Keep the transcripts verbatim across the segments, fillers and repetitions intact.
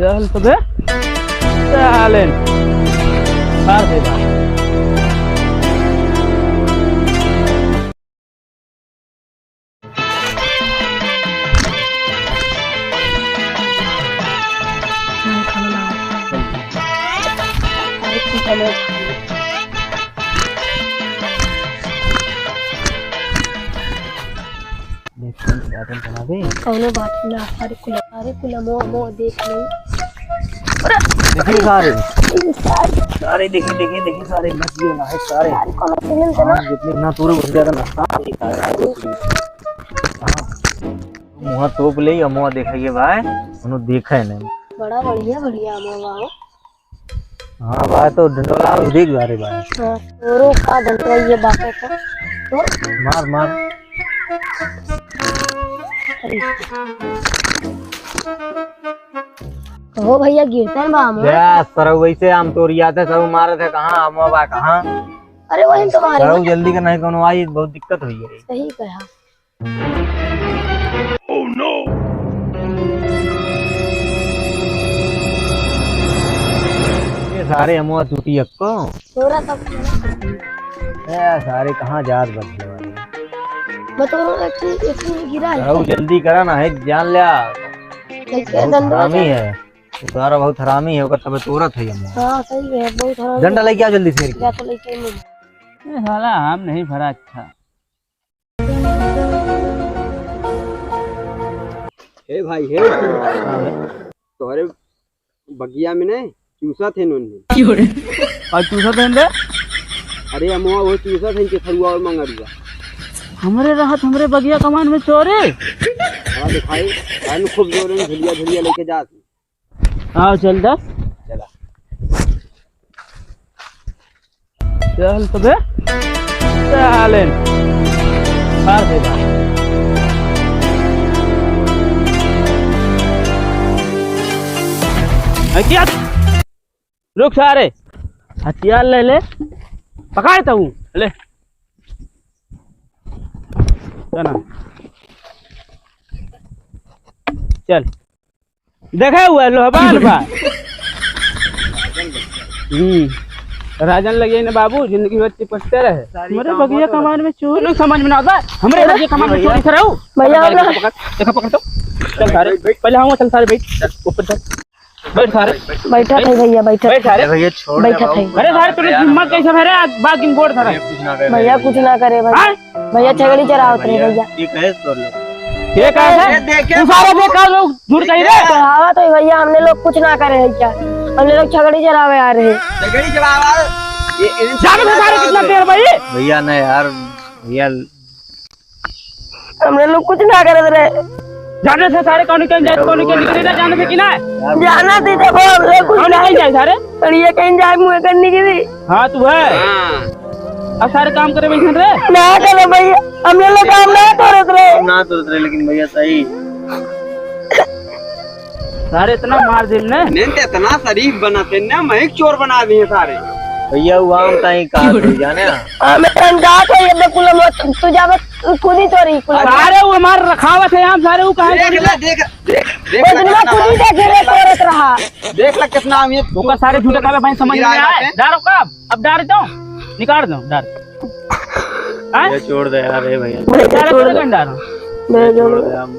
चल तो बे, चल इन। मार दे बा। देख, कौन सी बात है, बना दे। कौनो बात ना, अरे कुल, अरे कुल, मो, मो देख ले। देखिए सारे। सारे। सारे देखिए, देखिए, देखिए, सारे मछली ना है, सारे। सारे कौनो सीजन से ना। हाँ, जितने ना तोरे, बहुत ज्यादा नुकसान है, सारे। हाँ। मुँह तोप ले, या मुँह देखाइए भाई, उन्हों देखा है नहीं। बड़ा बढ़िया, बढ़िया मुँह बा हो। हाँ भाई, तो डंडोला उधिक जा रे भाई। हाँ, तोरो का डंडोला ये बात है का? तो मार, मार। कहो भैया, गिरतन बा हम। या, सरऊ वैसे आम तोरिया थे, सरऊ मारे थे, कहाँ आम बा, कहाँ? अरे वही तुम्हारे सरऊ जल्दी का नहीं, कोनो आई, बहुत दिक्कत हुई है। सही कहा। Oh no! ये सारे अमुआ टूटी अक्को। तोरा सब ए, सारे कहाँ जात बदले वाले? मैं तो एक, एक गिरा है। अरे जल्दी करा ना, है जान लिया। कैसे बहुत धंधा हरामी है? है। वो सारा बहुत हरामी है, ओकर तबे तोरत है अमुआ। हाँ, सही है, बहुत हरामी डंडा है। लेके आओ जल्दी से। जा तो लेके आ। ये साला आम नहीं भरा अच्छा। हे भाई, हे। तोहरे बगिया में नहीं, चूसा थे नोन है। क्यों रे? और चूसा थे रे? अरे अमुआ, वो चूसा थे के थरुआ और मंगरुआ। हमरे रहत, हमरे बगिया कमान में चोरे। हाँ, दिखाई। अनु खूब जोर में झुलिया, झुलिया लेके जात। आओ, चल दा। चला। चल तो बे। चल इन। मार दे बा। हथियार। रुक सारे। हथियार ले ले। पकड़ तो हूँ। ले। चल ना। चल। देखे हुआ लोहबान बा। हम्म। राजन लगे ने बाबू, जिंदगी भर चिपकते रहे। सारी हमरे काम बगिया होत कमान रहे। में चोरी। लोग समझ में ना आता। हमरे अरे बगिया कमान में भैया। चोरी से रहू। भैया, पकड़, हम पकड़, देखा, पकड़ तो। चल सारे, बैठ, बैठ। पहले हम चल सारे, बैठ। ऊपर चल। बैठ सारे। बैठा थे भैया, बैठा बैठ थे। सारे। भैया, छोड़ दे बैठा बाबू। थे। अरे सारे, तोरे हिम्मत कैसे भरे? आज बाग इन बोर्ड सारा। भैया, कुछ ना करे भाई। हाँ? भैया, छगड़ी चरावत रहे भैया। ये कहे तोर लोग। ये कहे? ये देखे तू सारा बेकार लोग झूठ कही रे। चढ़ावा तो भैया, हमने लोग कुछ ना करे है क्या? हमने लोग छगड़ी चरावे आ रहे हैं। छगड़ी चरावा। ये, ये जाने दे सारे कितना तेल भाई। भैया ना यार, भैया। हमने लोग कुछ ना करत रहे। जाने से सारे कौन कहीं जाए, कौन कहीं निकले ना, जाने से कि ना? जाना थी जब हमने कुछ कौन ना कहीं जाए सारे? और ये कहीं जाए मुँह करने की थी। हाँ, तू है। हाँ। अब सारे काम करे बैठन रे। ना करे भैया, हमने लोग काम ना करत रहे। ना करत रहे, लेकिन भैया सही। सारे इतना मार दिल ने। नहीं तो इतना शरीफ बना थे ना, मैं चोर बना दिए सारे। भैया वो आम ताई का तू जाने? हमें हम जात है, ये कुल हम तू जावे खुद ही चोरी कुल। अरे वो हमार रखावत है आम सारे, वो कहाँ देख ले, देख, देख, देख वो ले दिन में कितना खुद ही आम। देखे रे, तोरत रहा। देख ले कितना आम ये। ओकर सारे झूठे खावे भाई, समझ में गिरा आए। जाते हैं। डारो का? अब डार दो, निकाल दो डार। हैं? ये छोड़ दे यार, ए भैया। भैया, डार छोड़ दो, दे। डार। मैं छोड़ छोड़ दे, हम,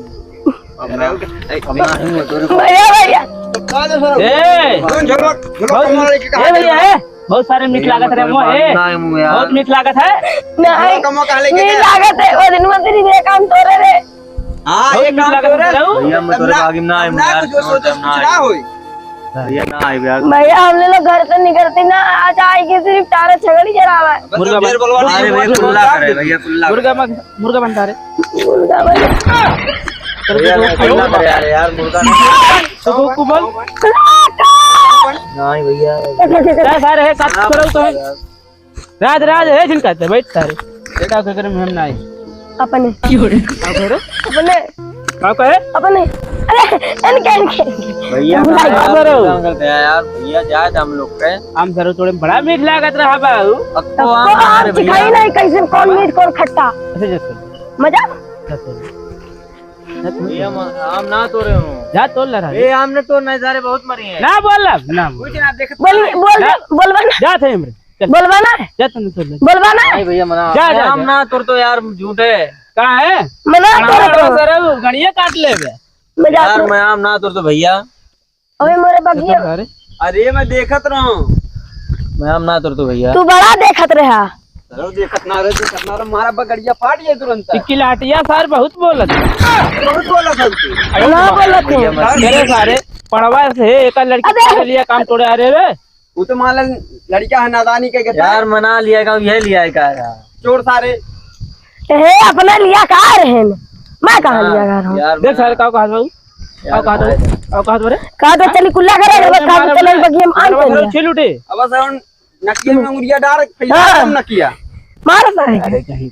हम ना, ए, हम ना ही मजदूरी कर भैया, भैया। ए! कौन झगड़ा, झगड़ा बहुत, करने वाले की ए कहानी भैया, है? ए! बहुत सारे मीठ भैया, लागत रहे मजदूरी मुँह, ए! करना है मुँह यार। बहुत मीठ लागत है। नहीं, झगड़ा कमवा कहाँ लेके मीठ गया? लागत है, वो दिन में तेरी बेकाम तोरे रे। हाँ, बहुत ये मीठ काम लागत करे। है, रहू। भैया, मैं तोरे ना, बागी में ना आए, ना यार, कुछ सोचो, कुछ ना होई। भैया, ना आए, यार। भैया, हमने लोग घर से निकलते ना, आज आए के सिर्फ तारा छगड़ी चढ़ावा है। बस मुर्गा ढेर बन-, बोलवा अरे नहीं, भैया, बोल, कुल्ला बोल, करे, भैया, कुल्ला करे। मुर्गा बन-, मुर्गा बनता रे। मुर्गा बन-, भैया, कुल्ला करे, यार, यार, मुर्गा नहीं। तो को, को बोल। नहीं, भैया। क्या सारे है, कट करो तो है। यार। राज, राज, ए झिनका ते बैठ सारे। का करे में हम ना आई। अपने। का करे? अपने। का कहे? अपने। अरे, इनके, इनके। भैया, हम ना का आई। करो? काम करते हैं यार, भैया जाए थे हम लोग के। हम सर थोड़े बड़ा मीठ लागत रहा बाबू। अब तो तब हम को हमारे आप भैया। सिखाई नहीं कैसे कौन मीठ कौन खट्टा। अच्छा, जैसे। मजा? जैसे। ये हम, आम ना तोड़े हो। जा तोड़ ले रहा। ए, आम ना तोड़, नहीं सारे बहुत मरी हैं। ना बोल, ना बोल। कुछ ना देख। बोल, बोल, ना। बोलबा ना। जा थे हमरे। चल। बोलबा ना। जा तने तोड़ ले। बोलबा ना। नहीं भैया, मना। जा, जा, आम जा। ना तोड़ तो यार, झूठ है। का है? मना करो तो। सर, गड़िया काट लेबे। मैं जात यार, हूँ। मैं आम ना तोड़ तो भैया। अबे मोरे बगिया। अरे मैं देखत रहूं। मैं हम ना तुर तो भैया। तू बड़ा देखत रहा। अरे देखत ना रहे, देखत ना रहे, मारा बगड़िया फाट जाए तुरंत। टिक्की लाटिया सार बहुत बोलत है। बहुत बोलत है तू। ना बोलत है। भैया, मत अरे सारे, पढ़वा से एक लड़की अबे। के लिए काम तोड़े आ रहे रे। वो तो मान ले लड़का है नादानी के, के यार मना लिया का, यह लिया का यार। चोर सारे। ए, अपना लिया का रहे न? मैं कहाँ हाँ, लिया का रहूं? यार देख मना। सारे का कहा था? यार, का कहा था? भाई। का कहा था रे? कहा तो चली कुल्ला करे, अरे, कहा तो मारो, चली मारो, बगिया में आन मारो, कर मारो, लिया। छील उठे। अब सर नकिया में उंगलिया डाल, फिर हाँ। तुम नकिया। मारो सारे के। अरे कहीं।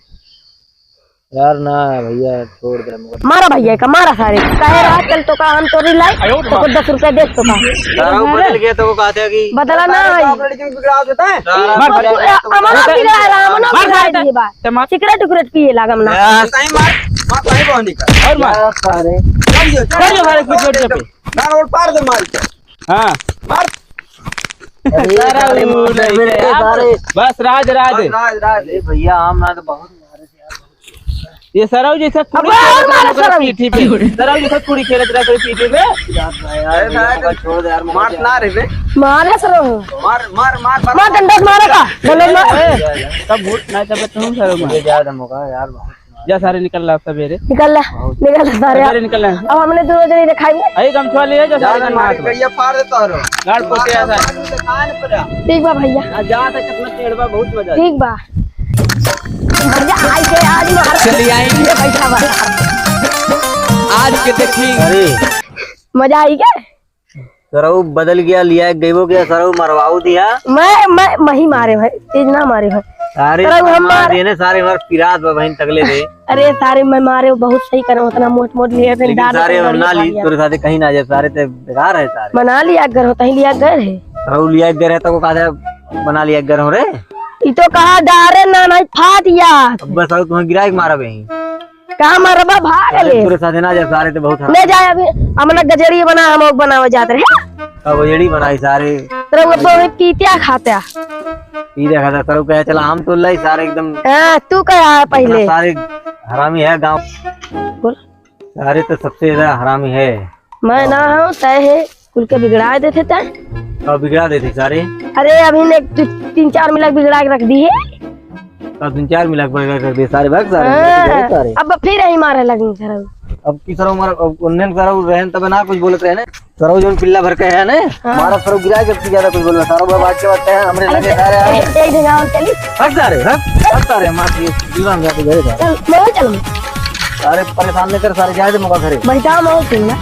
यार ना भैया, छोड़ दे हमको। मारा भैया का, मारा सारे। कहे रहा चल तो का हम तोरी लाई, आयो तो को दस रुपया दे तो का। तारा ऊपर चल गया तो वो कहते हैं कि बदला ना सारे है। बाप लड़की में बिगड़ा देता है। सारा मार। बदला तो हमारा बिगड़ा रहा, हमने मार, मार, बिगड़ा मार, दिए बा। ते मार। सिगरेट उगरेट पिए लागम ना। यार, सही मार, मार, सही बहनी का। और मार। यार, सारे। चल, चल, चल, चल, सारे, कुछ छोड़ दे पे। ना, और पार दे मार। हाँ। मार। अरे, सारा सारे उड़ मार दे, रही है यार। सारे। बस, राज, राज। बस, राज, राज। अरे, भैया, आम ना तो बहुत मारे थे यार। ये सरऊ जैसे कुड़ी अब खेलत और मारो रहे सरऊ। पीठी पे। सरऊ जैसे कुड़ी खेलत रहे पीठी पे। यार, अरे, यार, सारे छोड़ दे यार, मार मार ना रे बे। मारे सरऊ। मार, मार, मार, मार। मार, डंडा से मारो का? डंडा से मार। ए, ए, तब भूत ना, तब तुम सरऊ मार। ये ज्यादा मौका यार, बहुत। जा सारे निकल ला सवेरे। निकल ला, निकल ला सारे। सवेरे निकल ला। अब हमने दोनों जने दिखाई। अरे गमछवा ले जा सारे यार, जन हमारे हाथ में। गैया फाड़ देता हरो। गाड़ पोते आ सारे। ठीक बा भैया। आ जा, तो कितना पेड़ बा, बहुत मजा आया। ठीक बा। मजा आई के आज मार। चली आई। ये बैठा बा। आज के देखी। अरे। मजा आई के? सरऊ बदल गया, लिया गईबो गया, सरऊ मरवाऊ दिया। मैं, मैं, मही मारे भाई, तेज ना मारे भाई। अरे सरऊ हम मार मार देने सारे हमार पिरात बा बहन तगले रे। अरे सारे मैं मारे, वो बहुत सही करे, उतना मोट मोट लिए थे, लेकिन डाल सारे के हम ना ली, मार दिया। तोरे साथे कहीं ना जाए, सारे ते बेकार है सारे। मना लिया अगर होता ही लिया घर है। सरऊ लिया घर है तो को कहा था मना लिया घर हो रे। ई तो कहा डारे ना, नहीं फाट या। अब बस सरऊ तुम्हें गिरा के मारा बहन। का मरबा भाग अरे, ले। तोरे साथे ना जा, सारे तो बहुत ले जाए अभी। हमला गजरी बना, हम लोग बनावे जात रहे। का गजरी बनाई सारे? तेरे वो तो पीत्या खात्या। पीत्या खात्या, सरऊ कहे, "चला, हम तो लाई सारे एकदम।" हाँ, तू कहा है पहले? सारे हरामी है गाँव। बोल। सारे तो सबसे ज्यादा हरामी है। मैं ना हूँ, तय है। कुल के बिगड़ा देते तय। का बिगड़ा देते सारे? अरे, अभी ने दु-, तीन चार मिला बिगड़ा के रख दी है। का तीन चार मिला के बर्गर कर दिए सारे, भाग सारे, हाँ, भाग सारे। अब फिर यही मारे लगी सर। अब की सर उमर, अब उन्ने सर रहन तब ना कुछ बोलत रहे ने। सर जोन पिल्ला भर के है ने, हाँ। हमारा सर गिरा के ज्यादा कुछ बोलना। सर बाबा आज के बाद है, हमरे अरे लगे ते-, सारे आए। एक, एक जगह और चली। भाग सारे, भाग, भाग सारे, मार दिए, दीवान जाते घरे जा। चल, मैं चलूँ। अरे परेशान नहीं कर सारे, जाए दे मौका घरे। बैठा मैं चलूँ ना।